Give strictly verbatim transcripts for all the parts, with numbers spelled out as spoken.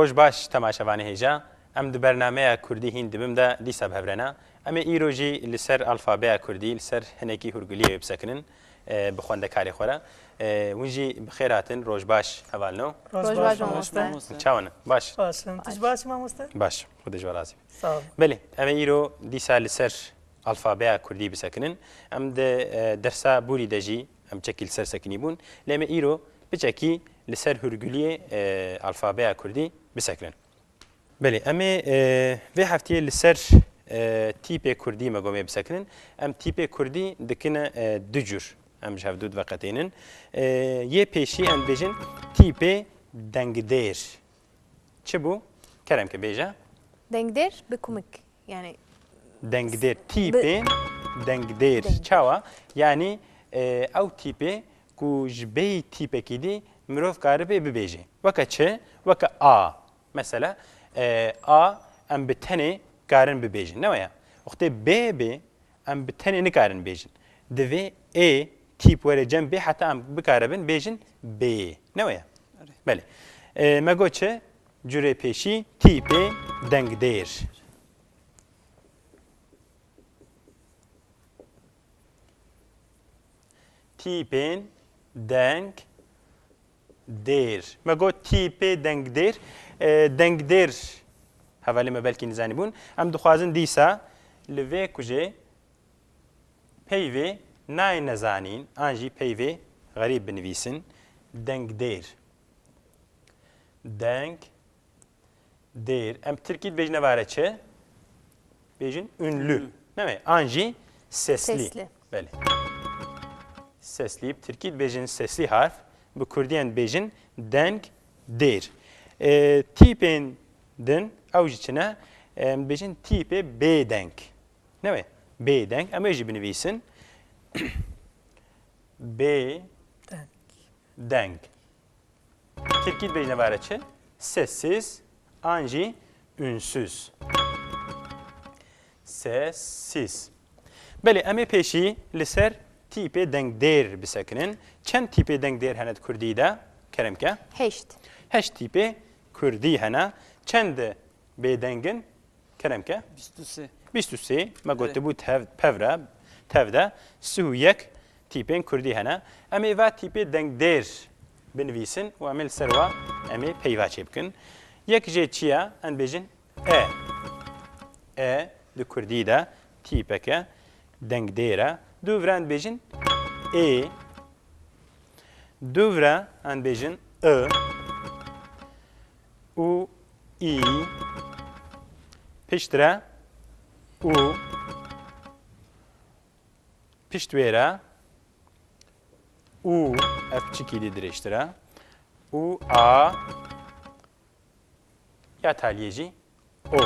Roj baş temaşevanê hêja. Em di bernameya Kurdî hîn dibim de dîsa bi hev re ne. Em ê îro jî li ser alfabeya Kurdî, li ser hinekî hûrguliyê wê bisekinin, e, bi xwendekarê xwe re. E, hûn jî bi xêr hatin, roj baş hevalino. Roj baş, mamoste. Çawa ne? Baş. Baş in. Tu jî baş, mamoste? Baş. Xwedê ji we razî be. Sağ ol. Belê, em ê îro dîsa li ser alfabeya Kurdî bisekinin. Em di, e, dersa borî de jî em çekî li ser sekinî bûn. Lê em ê îro piçekî li ser hûrguliyê, e, alfabeya Kurdî bisekinin. Belê, em ê, e, vê heftiyê li ser, e, tîpê Kurdî me gomê bisekinin. Em tîpê Kurdî dikine, e, du cur. Em ji hevdû diveqetênin. E, yê pêşî em dibêjin tîpê dengdêr. Çi bû? Kerem ke bêje. Dengdêr bi kumik. Yani dengdêr, tîpên dengdêr. Dengdêr. Çawa? Yani, e, ew tîpê ku ji bêyî tîpekî dî mirov karibe bibêje. Weke çi? Weke a. Mesela, e, a em bi tenê karin bibêjin. Ne waya? Wextê b bê, em bi tenê nikarin bêjin. Divê ê tîp were cem bê heta em bikaribin bêjin bê. Ne waya? Erê. Belê. E, me got çi? Curê pêşî tîpê dengdêr. Tîpên deng dêr. Me got tîpê dengdêr. E, dengdêr hevalê me belkî nizanîbûn. Em dixwazin dîsa li vê kujê peyvê nayê nezanîn an jî peyvê xerîb binivîsin. Dengdêr. Deng dêr. Em tirkî dibêjine vare çi? Bêjin ünlü. Ünlü. Ne mi? An jî sesli. Sesli. Belê. Sesli. Bi tirkî dibêjin sesli harf. Bi kurdî em dibêjin deng dêr. E, tîpên din ew jî çi ne? Em dibêjin tîpê bêdeng. Ne mi? Bêdeng. Em ê jî binivîsin. Bê deng. Tirkî dibêjine vare çi? Sessiz an jî ünsüz. Sessiz. Belê, em ê pêşî li ser tîpê dengdêr bisekinin. Çend tîpê dengdêr hene di kurdî de? Kerem ke. Heşt. Heşt tîpê kurdî hene. Çend bêdeng in? Kerem ke. Bîst û sê. Bîst û sê, me gotibû tev, pevre, tev de sih û yek tîpên kurdî hene. Em ê va tîpê dengdêr binivîsin û em ê li ser wa em ê peyva çêbikin. Yek jê çi ye? Em bêjin e. E di kurdî de tîpeke dengdêr e. Dûvre em bêjin ê. Dûvre em bêjin i. Û î, piştre û pişt wê re û, ev piçikî dî dirêjtir e, û a ya taliyê jî o.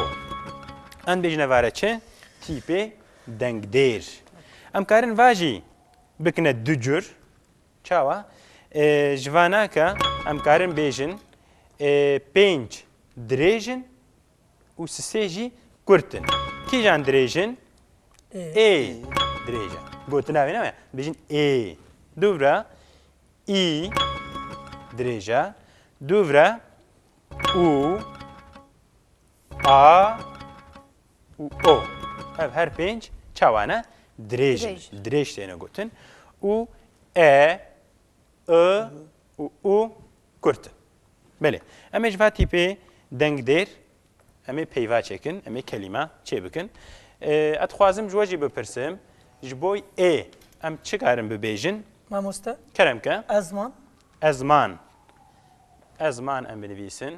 Em bêjine vare çi? Tîpê dengdêr. Em karin va jî bikine du cur. Çawa? E, ji vana ke em karin bêjin, e, pênc dirêj in û sisê jî kurt in. Kîjan dirêj in? Ê. Ê dirêj e. Gotina wê ne me? Bêjin ê. Dûvra î dirêj e. Dûvra û a û o. Ev her pênc çawa ne? Dirêj in. Dirêj. Dirêj têne gotin. Û e, i û u kurt in. Belê. Em ê ji va tîpê dengdêr, em ê peyva çêkin, em ê kelîma çêbikin. E, ez dixwazim ji we jî bipirsim, ji bo ê em çi karin bibêjin? Mamoste? Kerem ke. Ezman. Ezman. Ezman em binivîsin.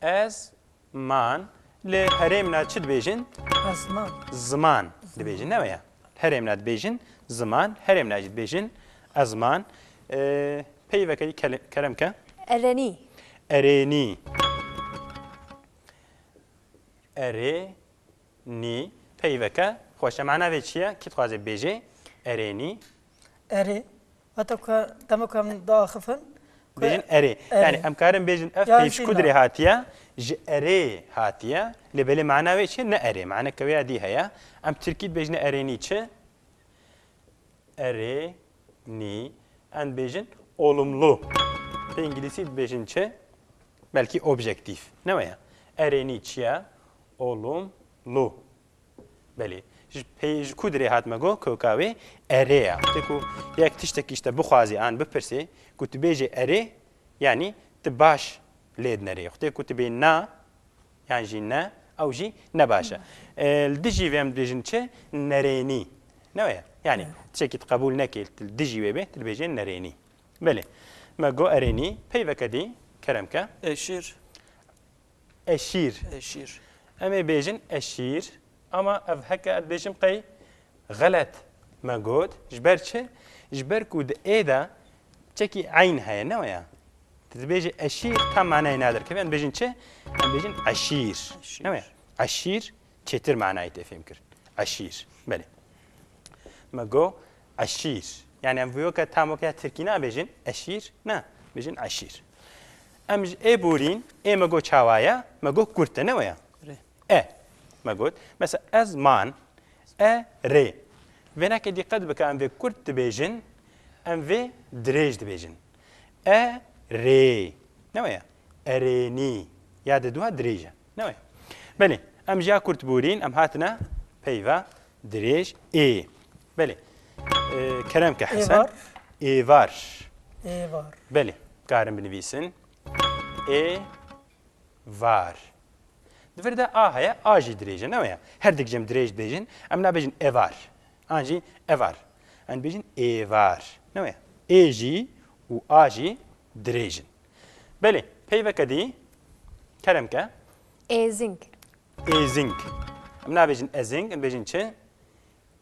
Ez man. Li herêmna çi dibêjin? Ezman. Ziman dibêjin, ne weye? Herêmna dibêjin ziman, herêmna jî dibêjin ezman. Ee, peyveke dî kele-, kerem ke. Erênî. Erênî. Erê. Nî, peyveke xweş e. Mana vê çi ye? Kî dixwaze bêjê? Erênî. Erê. Heta ku dema ku em diaxifin, ku Bêjin erê. Erê. Yani em karin bêjin ev Ya peyv ji zîna. Kudrê hatiye, ji erê hatiye. Lê belê mana wê çi ye? Ne erê. Maneke wê ya dî heye. Em tirkî dibêjine erênî çi? Erê, nî, em dibêjin olumlu. Bi îngilîzî dibêjin çi? Belkî objektîf. Ne weye? Erênî çi ye? Olumlu. Belê. Ji pey-, ji ku dirê hat me got, koka wê erê ye. Tê ku yek tiştekî ji te bixwazê an bipirsê, ku tu bêjê erê, yanî tu baş lê dinerê. Xwedê ku tu bê na, yan jî ne, ew jî ne baş e. E, li dijî vê em dibêjin çi? Nerênî. Ne weye? Yanî Evet. tiştekî tu qebûl nekê, tu li dijî wê bê, tu dibêjê nerênî. Belê. Me got erênî, peyveke dî, kerem ke. Eşîr. Eşîr. Eşîr. Em ê bêjin eşîr, ama ev heke ez dibêjim qey xelet me got. Ji ber çi? Ji ber ku di ê de çekî eyn heye, ne weye? Tu dibêjî eşîr, tam manayê naderkeve. Em dibêjin çi? Em dibêjin eşîr. Eşîr. Ne weye? Eşîr çêtir manayê tê fêhm kir. Eşîr. Belê. Me got eşîr. Yani em vîyoke tam weke tirkî nabêjin eşîr, ne, bêjin eşîr. Em ji ê borîn, ê me got çawa ye? Me got kurt e, ne weye? Rê. E. Me got. Mesela ez man, e rê. Vênake dîqet bike, em vê kurt dibêjin, em vê dirêj dibêjin. E rê. Ne weye? Erênî. Ya di dua dirêj e. Ne weye? Belê. Em ji ya kurt borîn, em hatine peyva dirêj ê. Belê. Ee, kerem ke Hesen. Êvar. Êvar. Êvar. Belê. Karin binivîsin. Ê var. Di vir de a heye, a jî dirêj e, ne weye? Her dik jî em dirêj dibêjin, em nabêjin evar. An jî evar. Em dibêjin êvar. Ne weye? Ê jî û a jî dirêj in. Belê, peyveke dî, kerem ke. Êzing. Êzing. Em nabêjin ezing, em dibêjin çi?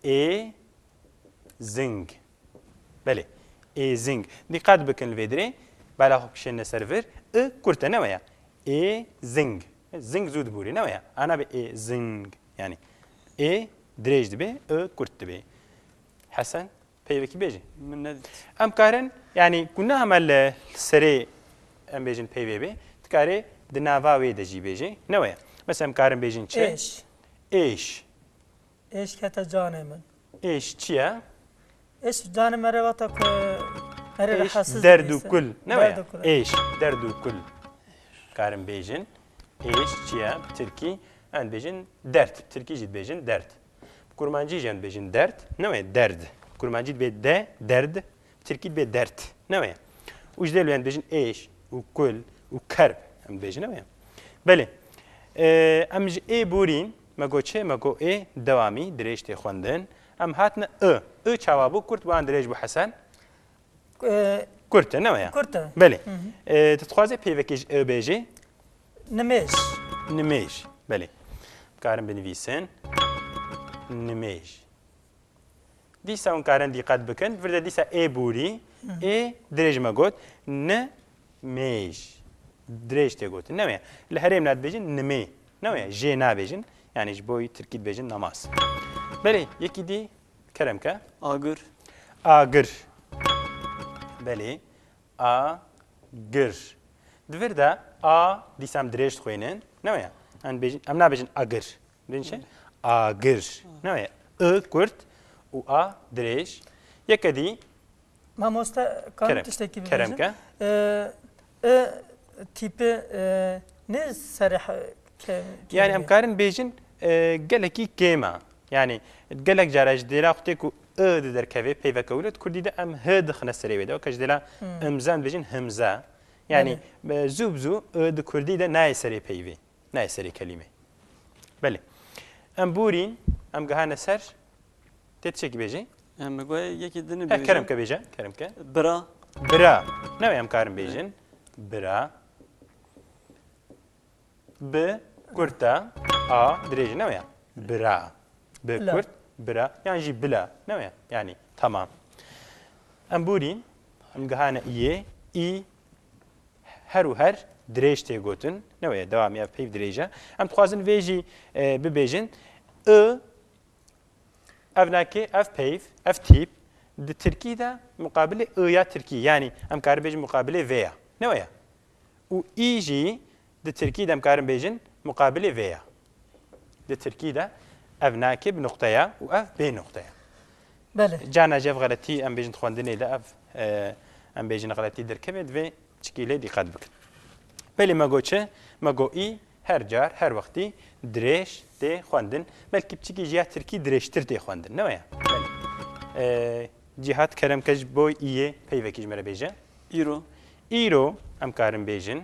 Ê zing. Belê. Ê zing. Dîqet bikin li vê dirê. Bala xwe kişêne ser vir. I kurt e, ne weye? Ê zing. Zing zû diborî, ne weye? A nabe ê zing. Yani ê dirêj dibe, i kurt dibe. Hesen, peyvekî bêjî. Min nedît. Em karin, yani ku ne hema li serê em bêjin peyvê bê, dikarê di nava wê de jî bêjî. Ne weye? Mesela em karin bêjin çi? Êş. Êş. Êş kete canê min. Êş çi ye? Êş canê me re vata ku me re Êş, rehatsiz derd û dibîse. Kul. Ne Derd weye? Û kul. Êş, derd û kul. Karin bêjin. Êş çi ye? Bi tirkî em dibêjin dert. Bi tirkî jî dibêjin dert. Bi kurmancî jî em dibêjin dert. Ne weye? Derd. Bi kurmancî dibê de, derd. Tirkî dibê dert. Ne weye? Û ji dê li em dibêjin êş û kul û kerb. Em dibêjin, ne weye? Belê. Ee, em ji ê borîn, me got çi? Me got ê dewamî, dirêj tê xwendin. Em hatine i. I çawa bû? Kurt bû an dirêj bû Hesen? Ee, Kurt e, ne weye? Kurt e. Belê. Hı hı. Ee, tu dixwazê peyvekê ji i bêjî? Nimêj. Nimêj. Belê. Karin binivîsin. Nimêj. Dîsa hûn karin dîqet bikin. Vir de dîsa ê borî, Hı. ê dirêj me got. Ni mêj. Dirêj tê gotin. Ne weye? Li herêmna dibêjin nimê. Ne weye? Jê nabêjin. Yani ji bo tirkî dibêjin namaz. Belê, yekî dî kerem ke. Agir. Agir. Belê. A, gir. Di vir de a dîsa em dirêj dixwînin. Ne weye? Em bêjin, em nabêjin agir. Bêjin çi? Agir. Ne weye? I kurt û a dirêj. Yeke dî. Mamoste, karim Kerem. Tiştekî Kerem bibêjim? Ke. Ee, I tîpi, e, ne serê he-, ke-, Yani em kêmê? Karin bêjin, e, gelekî kêm e. Yani gelek cara ji dêla xwe tê ku I di derkevê peyveke wilo, di kurdî de em H dixine serê wê de. Weke ji dêla Hmm. imza em dibêjin himza. Yani, Belê. e, zû bi zû I di kurdî de nayê serê peyvê. Nayê serê kelîmê. Belê. Em borîn, em gihane ser. Tê tiştekî bêjî? Em goye yekî din He, bêjin. Kerem ke bêje, kerem ke. Bira. Bira. Ne weye em karin bêjin? Bira. Bi kurt e, a dirêj e, ne weye? Bira. Bi Bila. Kurt, bira. Yan jî bila. Ne weye? Yani, tamam. Em borîn, em gihane iyê, î her û her dirêj tê gotin. Ne weye? Dewamî ev peyv dirêj e. Em dixwazin vê jî, e, bibêjin. I, ev nakê, ev peyv, ev tîp, di tirkî de muqabilê I ya tirkî. Yani, em karin bêjin muqabilê vê ya. Ne weye? Û î jî di tirkî de em karin bêjin muqabilê vê ya. Di tirkî de ev nakê bi nuqte ya û ev bê nuqte ya. Belê. Cana jî ev xeletî em bêjin di xwendinê de ev, e, em bêjin xeletî derkeve, divê çikî lê dîqet bikin. Belê me got çi? Me got î her car, her wextî dirêj tê xwendin. Belkî piçikî ji ya tirkî dirêjtir tê xwendin. Ne weye? Belê. Ee, Cihat, kerem ke ji bo îyê peyvekî ji me re bêje. Îro. Îro, em karin bêjin.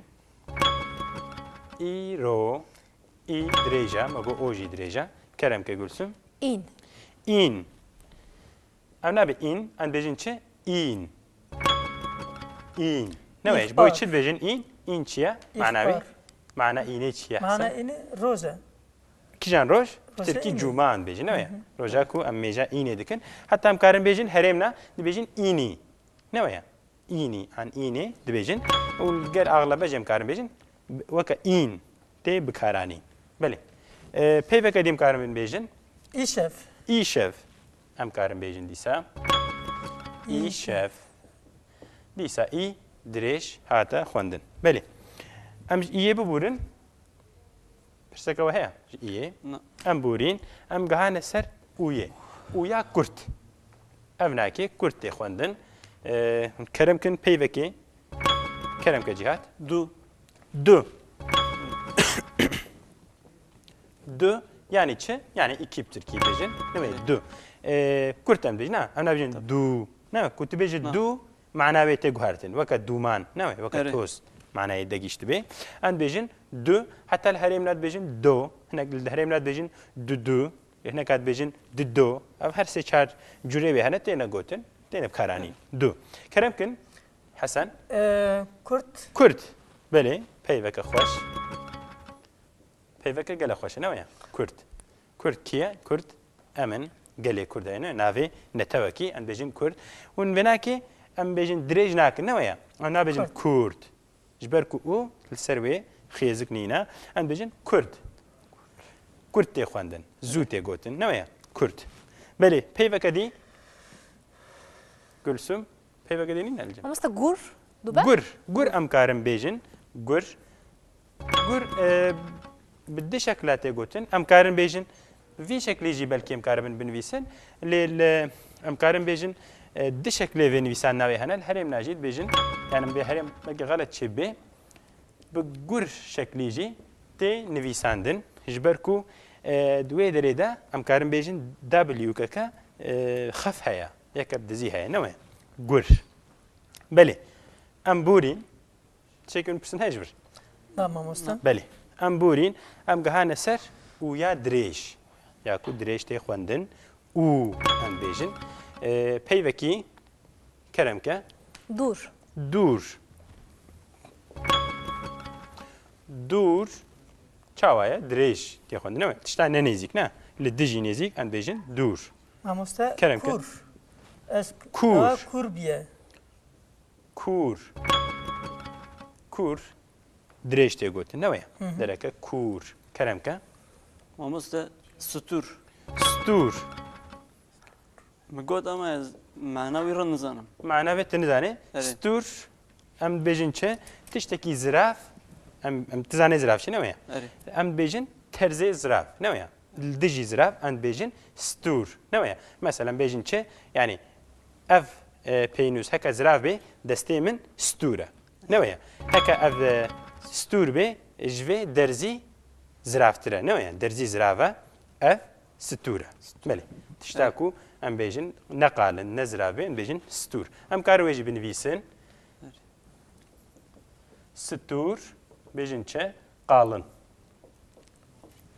Îro. Î dirêj e, me got o jî dirêj e. Kerem ke Gulsum. În. În. Em nabê în, em dibêjin çi? În. În. Ne wê, ji bo çi dibêjin în? În çi ye? Mana wê? Mana înê çi ye? Mana înê roj e. Kîjan roj? Tirkî înê. Cuma em dibêjin, ne wê? Roja ku em mêja înê dikin. Heta em karin bêjin herêmna, dibêjin înî. Ne wê? Înî an înê dibêjin û li gel axlebe jî em karin bêjin weke în tê bikaranîn. Belê. E, peyveke dî em karin bêjin. Îşev. Îşev. Em karin bêjin dîsa. Îşev. Îşev. Dîsa î dirêj hate xwendin. Belê. Em ji îyê bibûrin. Pirseke we heye ji îyê? Na. Em borîn, em gihane ser ûyê. Ûya kurt. Ev nakê kurt tê xwendin. Ee, kerem kin peyvekê. Kerem ke Cihat. Du. Du. Du, yani çi? Yani iki bi tirkî bêjin. Ne wê? Du. Ee, kurt em dibêjin, na? Em nabêjin du. Ne, ku tu bêjî du, mana wê tê guhertin. Weke dûman, ne wê? Weke toz manayê degîş dibe. Em dibêjin du, heta li herêmna dibêjin do, hinek li herêmna dibêjin dudu, hinek dibêjin dido. Ev her sê çar curê wê hene, têne gotin, têne bikaranîn. Du. Kerem kin, Hesen. Ee, kurt. Kurt. Belê, peyveke xweş. Peyveke gelek xweş e, ne weye? Kurd. Kurd kî ye? Kurd em in, gelê Kurd e, ne? Navê netewekî, em dibêjin Kurd. Hûn vênakê em bêjin dirêj nakin, ne weye? Em nabêjin Kurd. Ji ber ku û li ser wê xêzik nîne, em dibêjin Kurd. Kurd tê xwendin, zû tê gotin, ne weye? Kurd. Belê, peyveke dî? Gulsum. Peyveke dî nîne li cem? Mamoste, gur, dûbe? Gur. Gur em karin bêjin. Gur. Gur, e, bi du şekla tê gotin. Em karin bêjin, vî şeklî jî belkî em karibin binivîsin. Lê li, em karin bêjin, e, du şeklê vê nivîsandina wê hene. Li herêmna jî dibêjin, yani bi herêm belkî xelet çêbê. Bi gur şeklî jî tê nivîsandin. Ji ber ku, e, di wê derê de em karin bêjin W keke, e, xef heye. Yeke bi dizî heye, ne wê? Gur. Belê. Em borîn. Tiştekî hûn pirsin heye ji vir? Na, mamoste. Belê. Em borîn. Em gihane ser ûya dirêj. Ya ku dirêj tê xwendin. Û em bêjin. E, peyvekî kerem ke. Dûr. Dûr. Dûr. Çawa ye? Dirêj tê xwendin, ne wê? Tişta ne nêzîk, ne? Li dijî nêzîk, em bêjin dûr. Mamoste, kerem ke. Kûr. Ez Kûr. Ewa kûr biye. Kûr. Kûr. Dirêj tê gotin, ne wê? Hı hı. Dereke kûr. Kerem ke. Mamoste, stûr. Stûr. Min got ama ez mana wî re nizanim. Mana vê tu nizanî? Erê. Stûr, em dibêjin çi? Tiştekî zirav, em, em tu zanê zirav çi, ne wê? Erê. Em dibêjin terzê zirav, ne wê? Li dijî zirav, em dibêjin stûr, ne wê? Mesela, em bêjin çi? Yani, ev, e, peynûs heke zirav bê, destê min stûr e. Ne weye? Heke ev, e, stûr bê, ji vê derzî ziravtir e. Ne weye? Derzî zirav e. Ev stûr e. Belê. Tişta ku em bêjin ne qalin, ne zirav bê, em bêjin stûr. Em karin wê jî binivîsin. Stûr, bêjin çi? Qalin.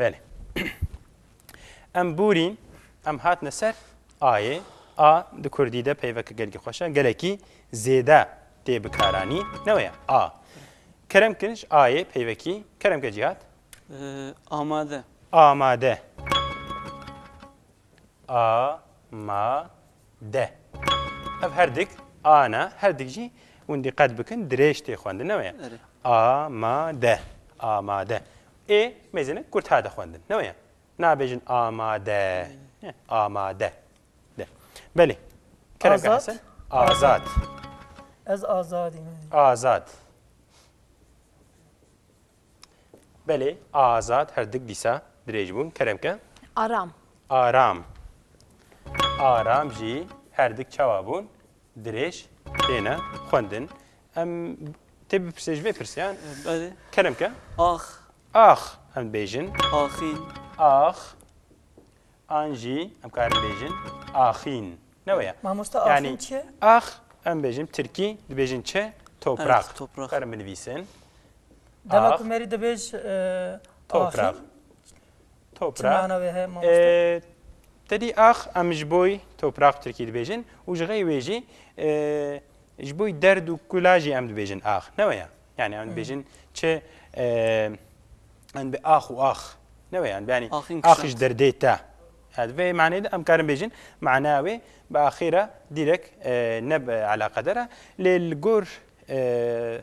Belê. Em borîn, em hatine ser ayê. A di kurdî de peyveke gelkî xweş e. Gelekî zêde tê bikaranî. Ne weye? A. Kerem kin ji ayê peyvekî. Kerem ke Cîhat. Ee, amade. Amade. A, ma, de. Ev her dik a ne, her dik jî hûn dîqet bikin, dirêj tê xwendin, ne weye? Erê. A, ma, de. Amade. Ê mêzine kurt hate xwendin, ne weye? Nabêjin amade. Erê. Ne, amade. De. Belê. Kerem ke Azad. Hesen. Azad. Ez azad im. Azad. Belê, azad, her dik dîsa dirêj bûn. Kerem ke. Aram. Aram. Aram jî her dik çawa bûn? Dirêj têne xwendin. Em Tê bipirsê ji vê pirsiyan. Belê. Kerem ke. Ax. Ax em dibêjin. Axîn. Ax. An jî em karin bêjin. Axîn. Ne weye? Mamoste Yani- axîn çi ye? Ax em bêjin tirkî dibêjin çi? Toprak. Evet, toprak. Karin binivîsin. Dema Ax. ku merî dibêj e, Toprak. axîn, çi Toprak. mana wê heye mamoste? Ee, Tedî ax em ji boy toprak tirkî dibêjin û ji xey wê jî e, ji boy derd û kula jî em dibêjin ax. Ne weye? Yani em dibêjin çi e, em bi ax û ax. Ne weye? Yani, yani Axîn ax kişand. Ji derdê te. Yani vê manê de em karin bêjin mana wê bi axê re direk e, ne bi eleqedar e. Lê li gor e,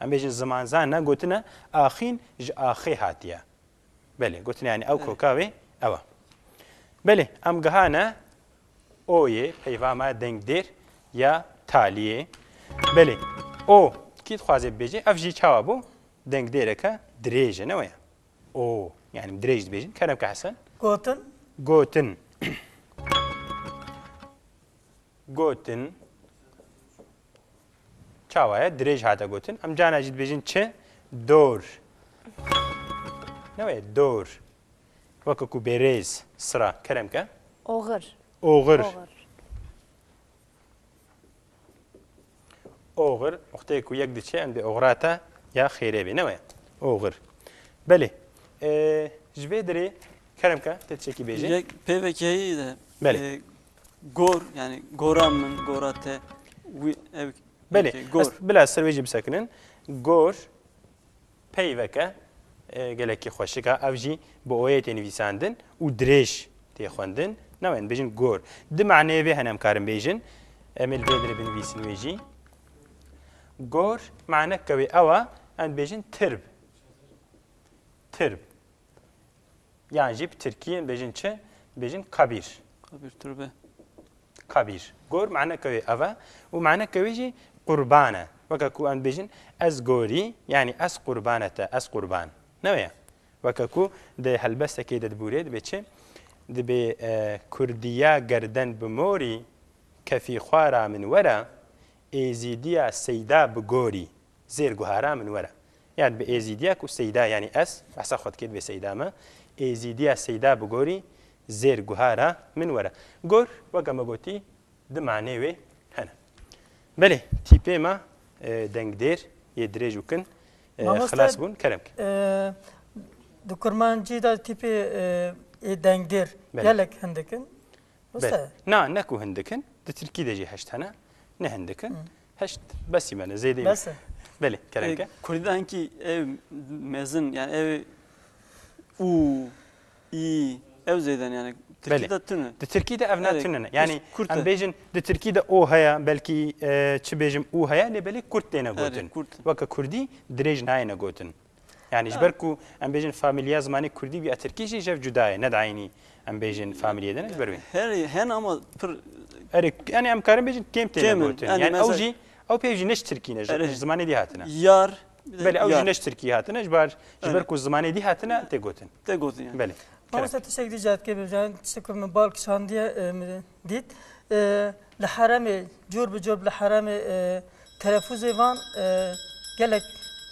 em bêjin zimanzan ne gotine axîn ji axê hatiye. Belê, gotin yani ew koka wê ew e. Belê, em gihane oyê peyva me dengdêr ya taliyê. Belê, o kî dixwaze bibêje, ev jî çawa bû? Dengdêreke dirêj e, ne weye? O, yani dirêj dibêjin. Kerem ke Hesen. Gotin. Gotin. Gotin. Çawa ye? Dirêj hate gotin. Em cana jî dibêjin çi? Dor. Ne weye? Dor. Weke ku bêrêz, sira, kerem ke. Oxir. Oxir. Oxir. Oxir, noqteyê ku yek diçe, em dê oxira te ya xêrê bê. Ne weye? Oxir. Belê. Ee, ji vê dirê kerem ke, te tiştekî bêje. Yek peyvekeyî de Belê. e, gor, yani gora min, gora te, wî ev Belê, okey, gor. Ez bila ser wê jî bisekinin. Gor, peyveke e, gelekî xweşik e. Ev jî bi oyê tê nivîsandin û dirêj tê xwendin. Newên bêjin gor. Di maneyê vê hene em karin bêjin. Em ê li vê dirê binivîsin wê jî. Gor, maneke wê ew e, em dibêjin tirb. Tirb. Yan jî bi tirkî em bêjin çi? Bêjin kabîr. Kabîr, tirbe. Kabîr. Gor maneke wê ev e û maneke wê jî qurban e. Weke ku em dibêjin ez gorî, yanî ez qurbane te, ez qurban. Ne wê ye? Weke ku di helbestekê de dibûrê, dibê çi? Dibê e, kurdiya gerden bi morî, kefî xwara min were, êzîdiya seyda bi gorî. Zêr guhara min were. Yan bi êzîdiya ku seyda, yanî ez, behsa xwe dikê dibê seyda me, êzîdiya seyda bi gorî zêr guhara min were. Gor, weke me gotî, di manê wê hene. Belê, tîpê me e, dengdêr yê dirêj û kin e, Mamoste, xilas bûn, kerem ke. E, di kurmancî de tîpê e, ê dengdêr Belê. Gelek hindik in. Belê. Wisa? Na, ne ku hindik in, di tirkî de jî heşt hene, ne hindik in. Hı. Heşt besî me ne, zêdî me. Bes e. Belê, kerem ke. E, Kurdî de hinkî ev mezin, yani ev u, i, ev zêden yani. Tirkî Belê. De tune. Di tirkî de ev ne Erê, tune ne. Yani kurt e. Em bêjin di tirkî de o heye, belkî e, çi bêjim u heye, lê belê kurt têne gotin. Erê, kurt. Weke kurdî dirêj nayêne gotin. Yani ji ber ku em bêjin famîliya zimanê kurdî bî ya tirkî jî jev cuda ye. Ne daînî em bêjin famîliyê de ne ji ber wê. Her hen ama pir Erê, yani em karin bêjin kêm têne Kêm in. gotin. Yani Yani ew mesela- jî, ew pêv jî ne ji tirkî ne, ji Erê. ji zimanê dî hatine. Yar, bir de Belê, ew yar. Jî ne ji tirkî hatine, ji bar, ji Erê. Ber ku zimanê dî hatine, tê gotin. Te gotin yani. Belê. Mamoste, tiştek dî jî ez dikê bêjim, tiştek ku min bal kişandiye e, min dît. E, li heremê, cor bi cor li heremê e, telefûzê van e, gelek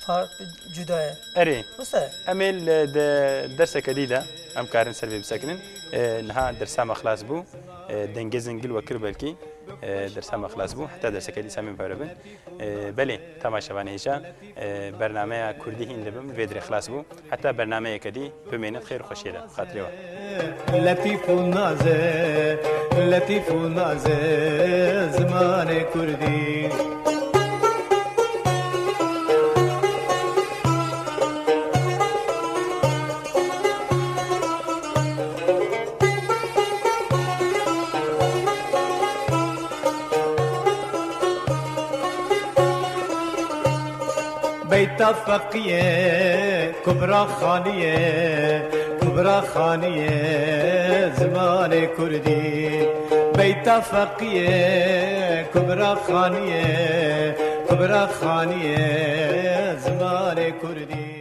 fark cuda ye. Erê. Wisa ye? Em ê li de derseke dî de em karin ser vê bisekinin. E, niha dersa me xilas bû. E, dengê zingil we kir belkî. E, dersa me xilas bû. Heta derseke dî samî bere bin. E, belê, temaşevanê hêja. E, bernameya Kurdî hîn dibim, vê dirê xilas bû. Heta bernameyeke dî bimînin xêr û xweşiyê de. Xatirê we. Letîf û naze, letîf û naze zimanê kurdî. Beyta Feqiyê, Kubra Xaniyê, Kubra Xaniyê zimanê kurdî. Beyta Feqiyê, Kubra Xaniyê, Kubra Xaniyê zimanê kurdî.